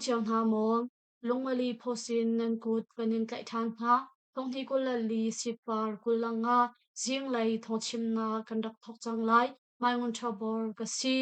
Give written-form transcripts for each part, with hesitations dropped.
cio hna maw? Lungmali phawsin nan kut kan in tlaih ṭhan hna. Thonghni 24 sipar 25 zinglei thawngchimnak kan rak thawk cang lai. Mai Ngun Ṭha Bor ka si.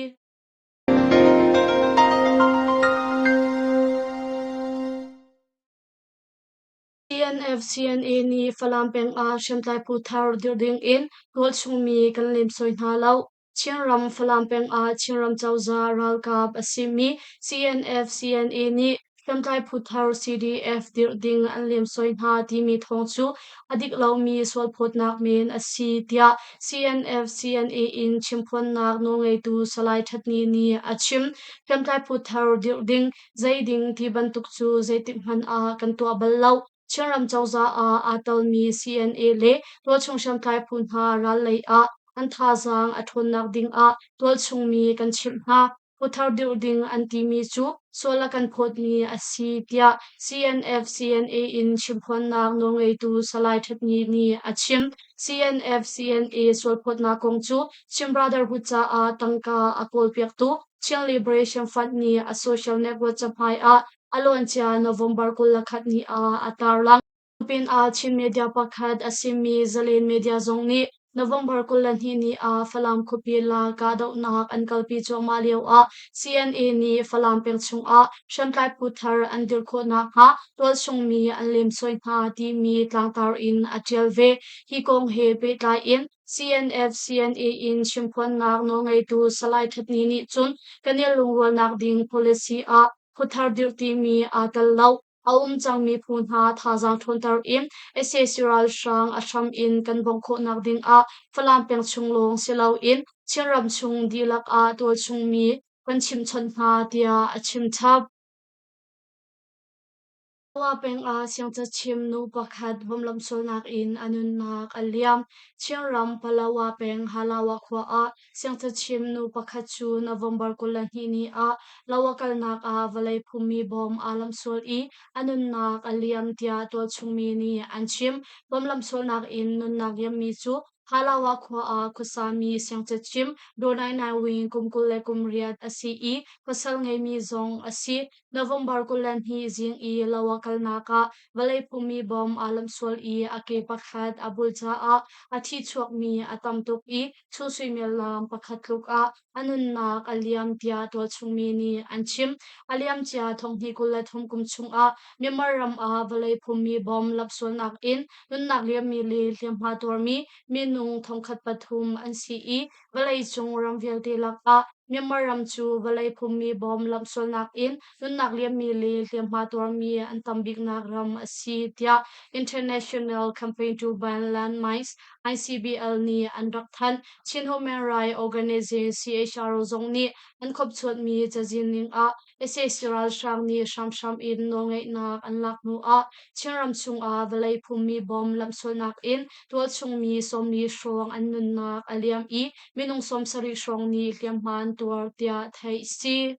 CNF-CNA nih Falam peng ah hriamtlai phu thar dirh ding in tualchungmi kan lemsawi hna lo. Chinram Falam peng ah Chinram cozah ralkap a simi CNF-CNA nih hriamtlai phu thar CDF dirh ding an lemsawi hna timi thawng cu a dik lomi sualphawtnak men a si tiah CNF-CNA in chimphuannak nawlngeitu Salai That Ni nih a chim. Hriamtlai phu thar dirh ding Zeiding ti bantuk cu zeitik hmanh ah kan tuah bal lo. Chinram cozah ah aa telmi CNA le tualchung hriamtlai phu hna ral lei ah an thazaang a ṭhawnnak ding ah tualchung mi kan chimh hna. Phuthar dirh ding an timi cu sual a kan phawtmi a si tiah CNF CNA in chimphuannak nawlngeitu Salai That Ni nih a chim. CNF CNA sualphawtnak kong cu Chin Brotherhood caah tangka a kawlpiaktu Chin Liberation Front nih a social network cahmai ah a luancia November 21 ni ah a tarlang. Pinah Chin media pakhat a simi Zalen Media zong nih November 22 ni ah Falam khuapi la kahdohnak an kalpi cuahmah lio ah CNA nih Falam peng chungah hriamtlai phu thar an dir khawh nakhnga tualchung mi an lemsawi hna timi tlangtar in a ṭial ve. Hi kong he pehtlai in CNF CNA in chimphuannak nawlngeitu Salai That Ni nih cun kan i lungrualnak ding policy ah phuthar dirh timi aa tel lo. A um cangmi phu hna thazaang ṭhawnter in sac ralhrang a hram in kan bawmh khawhnak ding ah Falam peng chung lawng si loin Chinram chung dihlak ah tualchungmi kan chimhchawnh hna tiah a chimchap. Khua peng ah siangcachim nu pakhat vomlam sualnak in a nunnak a liam. Chinram Palawa peng Halawa khua ah siangcachim nu pakhat cu November 22 ni ah lo a kalnak ah vawlei phummi bom aa lamh sual i a nunnak a liam tiah tualchung mi nih an chim. Bomlam sualnak in nunnak liammi cu Halawa khua ah khuasami siangcachim Daw Nai Nai Win kum 28 a si i pasal ngeimi zong a si. November 22 zing i lo a kalnak ah vawlei phummi bom aa lamh sual i a ke pakhat a bul caah a thi chuakmi a tam tuk i chung suimilam pakhat tluk ah a nunnak a liam tiah tualchungmi nih an chim. A liamcia thonghnih 23 kum chungah Myanmar ram ah vawlei phummi bom lamhsualnak in nunnak liammi le hliamhma tuarmi minung 1,300 an si i vawleicung ram vialte lakah Myanmar ram cu vawlei phummi bom lamhsualnak in nunnak liammi le hliamhma tuarmi an tam biknak ram a si tiah International Campaign to Ban Landmines ICBL nih an rak thanh. Chin Human Rights Organization CHRO zong nih an khopchuatmi cazin ning ah sac ralhrang nih hramhram in nawlngeihnak an lak hnu ah Chinram chungah vawlei phummi bom lamhsualnak in tualchungmi 40 hrawng an nunnak a liam i minung 70 hrawng nih hliamhma an tuar tiah theih si.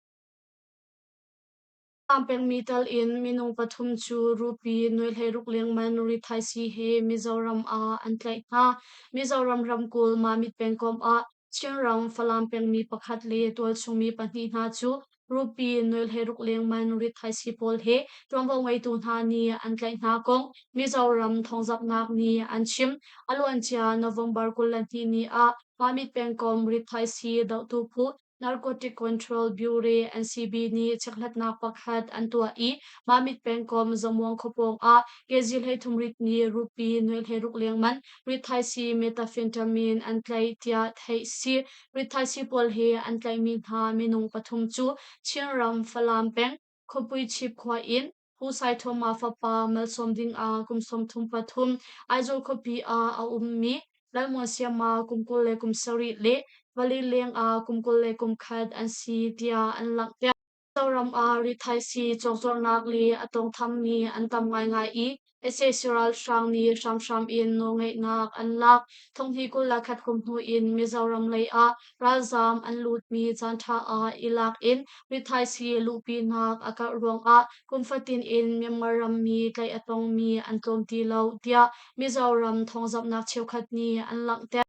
Falam pengmi tal in minung pathum cu rupi nuai 16 lengman rithaisii he Mizoram ah an tlaih hna. Mizoram ramkulh Mamit pengkomh ah Chinram Falam pengmi pakhat le tualchungmi pahnih hna cu rupi nuai 16 lengman rithaisii pawl he ṭuanvo ngeitu hna nih an tlaih hna kong Mizoram thawngzamhnak nih an chim. A luancia November 22 ni ah Mamit pengkomh rithaisii dohtu phu Narcotic Control Bureau NCB nih chekhlatnak pakhat an tuah i Mamit pengkomh Zamuang khuapawng ah kg 33 ritmi rupi nuai 16 lengman rithaisii methamphetamine an tlaih tiah theih si. Rithaisii pawl hi an tlaihmi hna minung pathum cu Chinram Falam peng Khuapuichip khua in Pu Sai Thawma fapa Malsawm dingah kum 33 Aizawl khuapi ah a ummi Lalmuansiama kum 27 le Vali leng ah kum 21 an si tiah an langhter. Mizoram ah rithaisii cawkzuarhnak le a tawngthammi an tam ngaingai i sac ralhrang nih hramhram in nawlngeihnak an lak. Thonghnih 21 kum hnu in Mizoram lei ah ralzaam an lutmi caanṭha ah i lak in rithaisii luhpinak a karh ruangah kum fatin in Myanmar rammi tlaih a tongmi an tlawm ti lo tiah Mizoram thawngzamhnak cheukhat nih an langhter.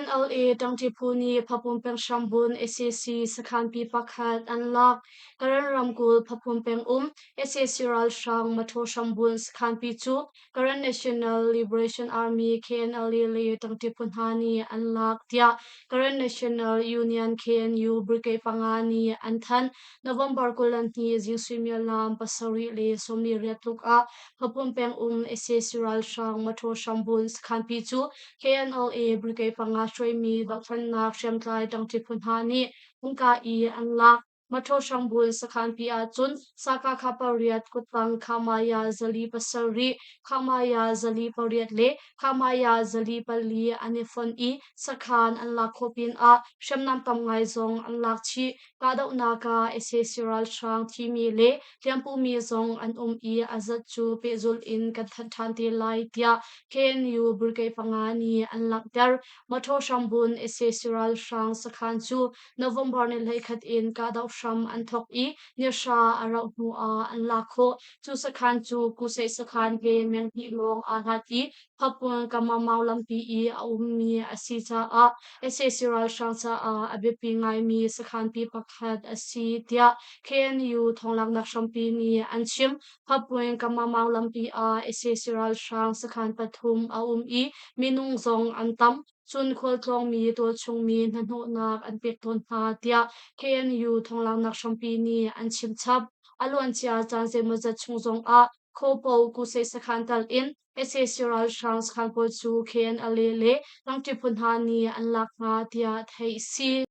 NLA. KNLA ṭangṭi phu nih Phapum peng hrambun sac sakhanpi pakhat an lak. Karen ramkulh Phapum peng um sac ralhrang Mathaw hrambun sakhanpi cu Karen National Liberation Army KNLA le ṭangṭi phu hna nih an lak tiah Karen National Union KNU Brigade panga nih an thanh. November 22 zing suimilam 7:48 tluk ah Phapum peng um sac ralhrang Mathaw hrambun sakhanpi cu KNLA brigade panga hruaimi dohthlennak hriamtlai ṭangṭi phu hna nih hmunka i an lak. Mathaw Hrangbual sakhanpi ahcun Sakakha pariat kuttang Khamaya 407, Khamaya 408 le Khamaya 404 an i fonh i sakhan an lak khawh pinah hriamnam tam ngai zong an lak chih. Kahdohnak ah sac ralhrang thimi le hliampumi zong an um i a zat cu pehzulh in kan thanh ṭhan te lai tiah KNU Brigade panga nih an langhter. Mawṭaw hrambun sac ralhrang sakhan cu November ni 11 in kahdoh hram an thawk i nihra a rauh hnu ah an lak khawh. Cu sakhan cu Kuseh sakhan he meng hnih lawng aa hlat i Phapung Kamamau lampi i a ummi a si caah sac ralhrang caah a biapi ngaimi sakhanpi pakhat a si tiah KNU thawnglaknak hrampi nih an chim. Phapung Kamamau lampi ah sac ralhrang sakhan pathum a um i minung zong an tam. Cun khualtlawngmi tualchungmi hnahnawhnak an pek tawn hna tiah KNU thawnglaknak hrampi nih an chim chap. A luancia caan zeimawzat chung zongah Khopo Kuseh sakhan tal in sac ralhrang sakhan pawl cu KNLA le Rangṭi phu hna nih an lak hna tiah theih a si.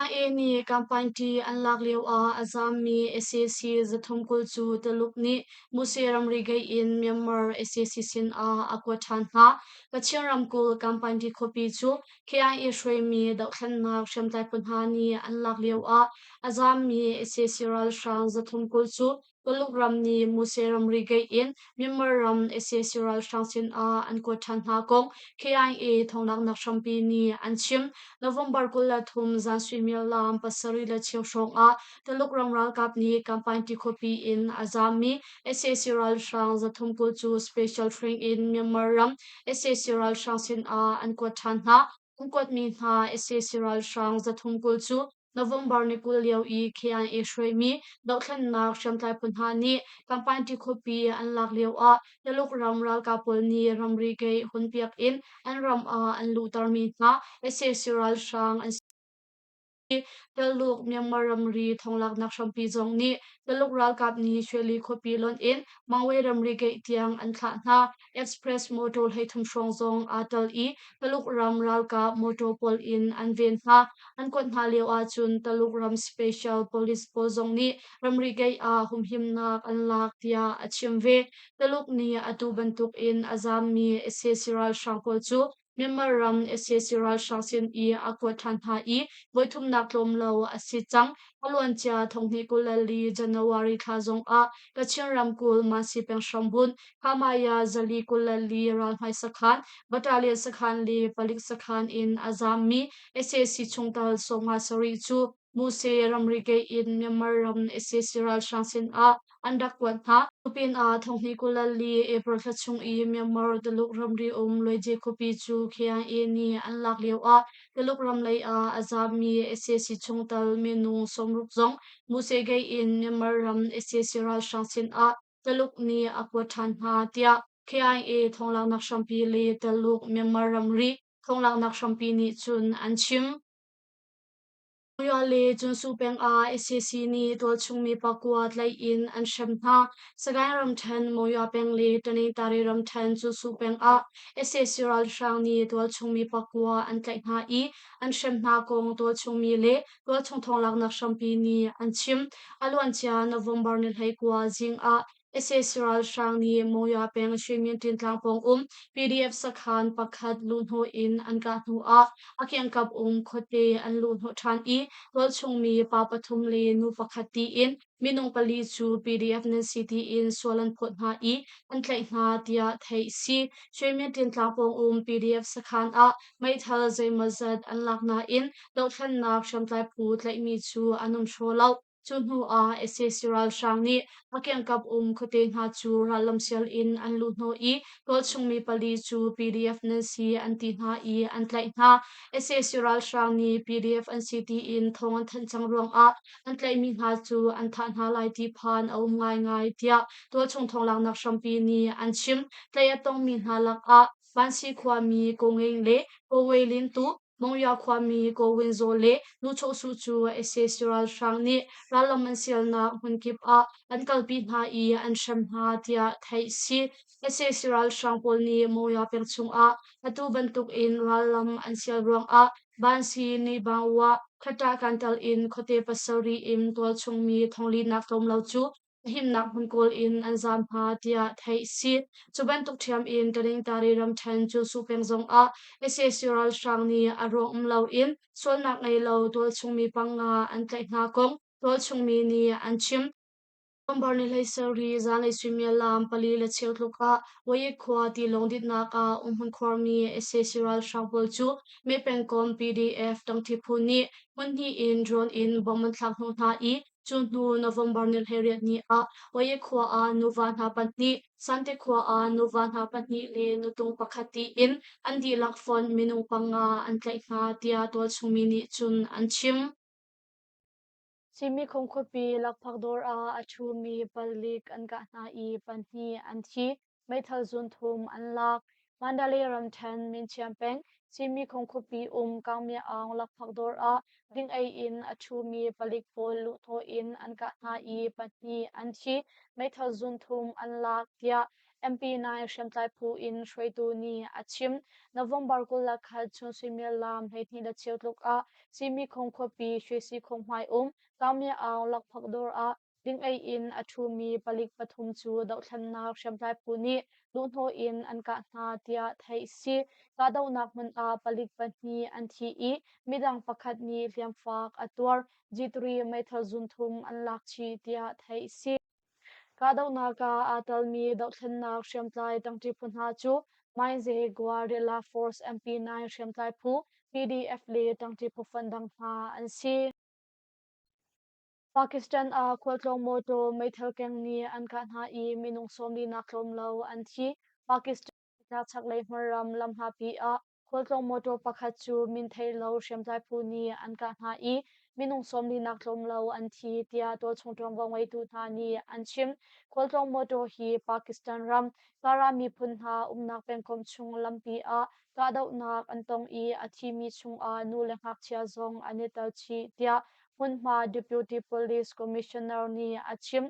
IA nih Kampine an lak lioah a zaammi sac 320 cu Tuluk nih Muse ramri gate in Myanmar sac sinah a kuat ṭhan hna. Kachin ramkulh Kampine khuapi cu KIA hruaimi dohthlennak hriamtlai phu hna nih an lak lioah a zaammi sac ralhrang 320 cu Tuluk ram nih Muse ramri gate in Myanmar ram sac ralhrang sinah an kuat ṭhan hna kong KIA thawnglaknak hrampi nih an chim. November 23 zan suimilam 7:15 hrawng ah Tuluk ram ralkap nih Kampine khuapi in a zaammi sac ralhrang 320 cu special train in Myanmar ram sac ralhrang sinah an kuat ṭhan hna. An kuatmi hna sac ralhrang 320 cu November ni 20 lio i KIA hruaimi dohthlennak hriamtlai phu hna nih Kampine khuapi an lak lioah Tuluk ram ralkap pawl nih ramri gate hunpiak in an ram ah an luhtermi hna sac ralhrang an si. Tuluk Myanmar ramri thonglaknak hrampi zong nih Tuluk ralkap nih Shweli khuapi lonh in Mangwe ramri gate tiang an thlah hna. Express motor 33 hrawng zong aa tel i Tuluk ram ralkap motor pawl in an ven hna. An kuat hna lio ahcun Tuluk ram special police pawl zong nih ramri gate ah humhimnak an lak tiah a chim ve. Tuluk nih atu bantuk in a zaammi sac ralhrang pawl cu Myanmar ram sac ralhrang sin i a kuat ṭhan hna i voithumnak tlawm lo a si cang. A luancia 2024 January thla zongah Kachin ramkulh Mansi peng hrambunh Khamaya 424 ralhmai sakhan, battalion sakhan le palik sakhan in a zaammi sac chungtel 57 cu Muse ramri gate in Myanmar ram sac ralhrang sinah an rak kuat hna. Cupin ah 2024 April thla chung i Myanmar Tuluk ramri um Luaije khuapi cu KIA nih an lak lioah Tuluk ram lei ah a zaammi sac chungtel minung 60 zong Muse gate in Myanmar ram sac ralhrang sinah Tuluk nih a kuat ṭhan hna tiah KIA thawnglaknak hrampi le Tuluk Myanmar ramri thawnglaknak hrampi nih cun an chim. Monywa le Cunsu peng ah sac nih tualchungmi pakua tlaih in an hrem hna. Sagaing ramṭhen Monywa peng le Tanintari ramṭhen Cunsu peng ah sac ralhrang nih tualchungmi pakua an tlaih hna i an hrem hna kong tualchungmi le tualchung thawnglaknak hrampi nih an chim. A luancia November ni 19 zing ah Sac ralhrang nih Monywa peng Shwemyintin tlang pawng um PDF sakhan pakhat luhhnawh in an kah hnu ah a kiangkap um khuate an luhhnawh ṭhan i tualchungmi pa pathum le nu pakhat tiin minung pali cu PDF nan si tiin sual an phawt hna i an tlaih hna tiah theih a si. Shwemyintin tlang pawng um PDF sakhan ah meithal zeimawzat an lak nain dohthlennak hriamtlai phu tlaihmi cu an um hraw lo. Cu hnu ah sac ralhrang nih a kiangkap um khuate hna cu rallam sial in an luhhnawh i tualchung mi pali cu PDF nan si an ti hna i an tlaih hna. Sac ralhrang nih PDF an si tiin thawng an thanh cang ruangah an tlaihmi hna cu an thah hna lai ti phan a um ngaingai tiah tualchung thawnglaknak hrampi nih an chim. Tlaih a tongmi hna lakah Vansi khuami Ko Ngeng le Ko Wei Lin tu Mongya khuami Ko Win Zaw le Nu Chaw Su cu sac ralhrang nih rallam an sialnak hmunkip ah an kalpi hna i an hrem hna tiah theih si. Sac ralhrang pawl nih Mongya peng chungah atu bantukin rallam an sial ruangah Bansi, Nibangwa, Khatta Kantal in khuate pasarih in tualchung mi thonglinak tlawm lo cu a himnak hmun kawl in an zaam hna tiah theih si. Cu bantuk ṭhiam in Taningtari ramṭhen Cusu peng zongah sac ralhrang nih a ruang um loin sualnak ngei lo tualchung mi panga an tlaih hna kong tualchung mi nih an chim. November ni 17 zanlei suimilam 4:15 tluk ah Wayik khua tilawng dinhnak ah umhmun khuarmi sac ralhrang pawl cu Meh pengkomh PDF tangṭhi phu nih hmunhnih in drone in bomb an thlak hnawh hna i Cu hnu November ni 18 ni ah Waye khua ah nuva hna pahnih, Sante khua ah nuva hna pahnih le nutung pakhat tiin an dihlak fonh minung panga an tlaih hna tiah tualchungmi nih cun an chim. Simikhong khuapi lakphak dawr ah a ṭhumi palik an kah hna i pahnih an thi. Meithal zun thum an lak. Mandalay ramṭhen Minchiam peng Simikhong khuapi um Kangmya Aung lakphak dawr ah ding ei in a ṭhumi palik pawl luhhnawh in an kah hna i pahnih an thi. Meithal zun thum an lak tiah MP9 hriamtlai phu in hruaitu nih a chim. November 21 chun suimilam 12:15 tluk ah Simikhong khuapi Shwesikhong hmai um Kangmya Aung lakphak dawr ah Ding-ei in a ṭhumi palik pathum cu dohthlennak hriamtlai phu nih luhhnawh in an kah hna tiah theih a si. Kahdohnak hmun ah palik pahnih an thi i midang pakhat nih hliamfak a tuar. G3 meithal zunthum an lak chih tiah theih a si. Kahdohnak ah aa telmi dohthlennak hriamtlai ṭangṭi phu hna cu Mainze Guerrilla Force MP9 hriamtlai phu, PDF le ṭangṭi phu fonh dang hna an si. Pakistan ah khualtlawng mawṭaw meithal keng nih an kah hna i minung 40 tlawm lo an thi. Pakistan tlakchaklei hmunram lamhlapi ah khualtlawng mawṭaw pakhat cu min thei lo hriamtlai phu nih an kah hna i minung 40 tlawm lo an thi tiah tualchung ṭuanvo ngeitu hna nih an chim. Khualtlawng mawṭaw hi Pakistan ram Kara miphun hna umnak pengkomh chung lampi ah kahdohnak an tong i a thimi chungah nu le ngakchia zong an i tel chih tiah hmunhma Deputy Police Commissioner nih a chim.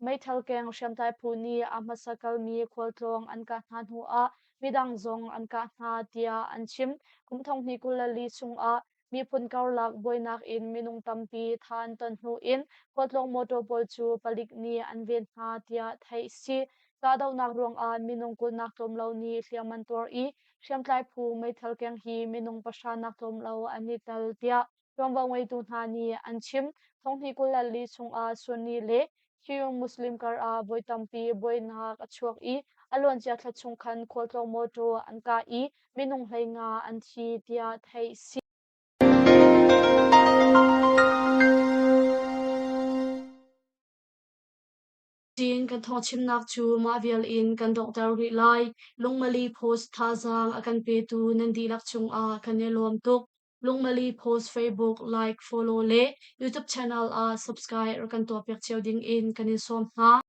Meithal keng hriamtlai phu nih a hmasa kalmi khualtlawng an kah hna hnuah midang zong an kah hna tiah an chim. Kum 2024 chungah miphun karlak buainak in minung tampi tha an ton hnu in khualtlawng motor pawl cu palik nih an ven hna tiah theih a si. Kahdohnak ruangah minung kulnak tlawm lo nih hliam an tuar i hriamtlai phu meithal keng hi minung pahra nak tlawm lo an i tel tiah ṭuanvo ngeitu hna nih an chim. 2024 chungah Sunni le Shia Muslim kar ah voi tampi buainak a chuak i a luancia thla chung khan khualtlawng mawṭaw an kah i minung 15 an thi tiah theih a si. Chin kan thawngchimnak cu mah vial in kan donghter rih lai. Lungmali Post thazaang a kan petu nan dihlak cungah kan i lawm tuk. Lungmali Post Facebook like, follow le YouTube channel ah subscribe rak kan tuahpiak cio ding in kan in sawm hna.